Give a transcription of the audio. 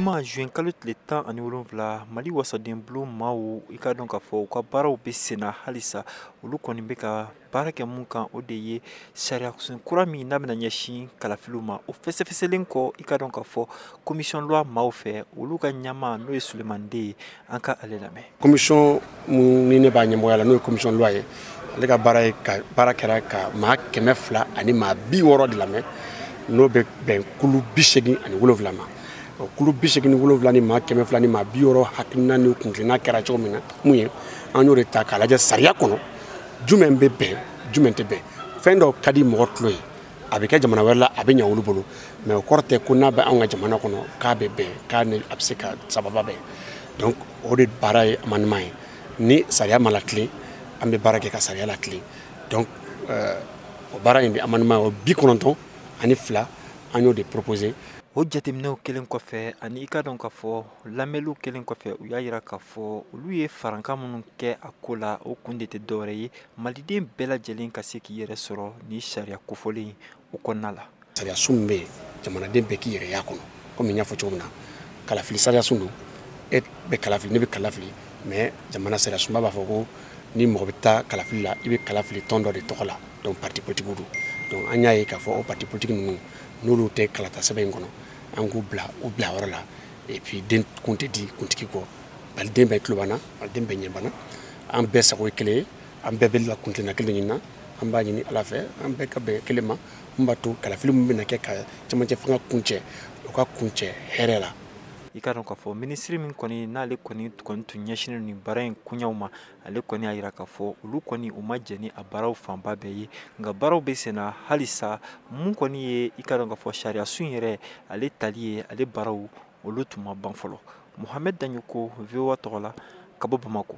Juma juin kalo tile 17, Mali wasadenbulon maaw, i ka dɔn k'a fɔ u ka baaraw bɛ senna halisa. Olu kɔni bɛ ka baara kɛ mun kan, o de ye sariyasun kura min n'a bɛna ɲɛsin kalafiliw ma. O fɛsɛfɛsɛlen kɔ, i ka dɔn k'a fɔ commission loi maaw fɛ, olu ka ɲɛmaa n'o ye Sulemani Den ye, an ka ale lamɛn. Commission mun ni ne b'a ɲɛmɔgɔya la, n'o ye commission loi ye, ale ka baara ye ka baara kɛra ka maa 260 de lamɛn, n'o bɛ bɛn kulu 87 ma. O kulu 87 ni maa 260 hakilina ni kuntilenna kɛra cogo min na, mun ye an y'o de ta k'a lajɛ sariya kɔnɔ, jumɛn bɛ bɛn, jumɛn tɛ bɛn. Fɛn dɔw ka di mɔgɔ tulo ye, a bɛ kɛ jamana wɛrɛ la, a bɛ ɲɛ olu bolo, mais o kɔrɔ tɛ ko n'a bɛ anw ka jamana kɔnɔ k'a bɛ bɛn, k'a ni a bɛ se ka sababa bɛn. Donc o de baara ye amendement ye. Ni sariya ma latilen, an bɛ baara kɛ ka sariya latilen. Donc o baara in de amendement o 92, an y'o de proposer. O jateminɛw kɛlen kɔfɛ ani i ka dɔn k'a fɔ lamɛnliw kɛlen kɔfɛ, u y'a jira k'a fɔ olu ye farankan minnu kɛ a ko la, o kun de tɛ dɔwɛrɛ ye maliden bɛɛ lajɛlen ka se k'i yɛrɛ sɔrɔ ni sariya kofɔlen o kɔnɔna la. Sariyasun min bɛ yen, jamanaden bɛɛ k'i yɛrɛ y'a kɔnɔ, komi n y'a fɔ cogo min na, kalafili sariyasun don, e bɛ kalafili, ne bɛ kalafili, mais jamana sariyasunba b'a fɔ ko ni mɔgɔ bɛ taa kalafili la, i bɛ kalafili tɔn dɔ de tɔgɔ la, donc parti politique don. Donc an y'a ye k'a fɔ o parti politique ninnu, n'olu tɛ kalata sɛbɛn in kɔnɔ, an k'u bila u bila yɔrɔ la. Et puis den kun tɛ di kuntigi kɔ, maliden bɛɛ tulo banna, maliden bɛɛ ɲɛ banna, an bɛɛ sago ye kelen ye, an bɛɛ bɛ la kuntilenna kelen ɲini na. An b'a ɲini Ala fɛ an bɛɛ ka bɛn kelen ma, mun b'a to kalafili min bɛna kɛ ka cɛmancɛ fanga kuncɛ, o ka kuncɛ hɛrɛ la. I ka dɔn k'a fɔ minisiri min kɔni n'ale kɔni tun ɲɛsinnen nin baara in koɲɛw ma, ale kɔni y'a jira k'a fɔ olu kɔni u ma jɛn ni a baaraw fanba bɛɛ ye, nka baaraw bɛ senna halisa. Mun kɔni ye i ka dɔn k'a fɔ sariyasun yɛrɛ ale tali ye, ale baaraw olu tun ma ban fɔlɔ. Mohamed Dagnoko, VOA tɔgɔ la, ka bɔ Bamakɔ.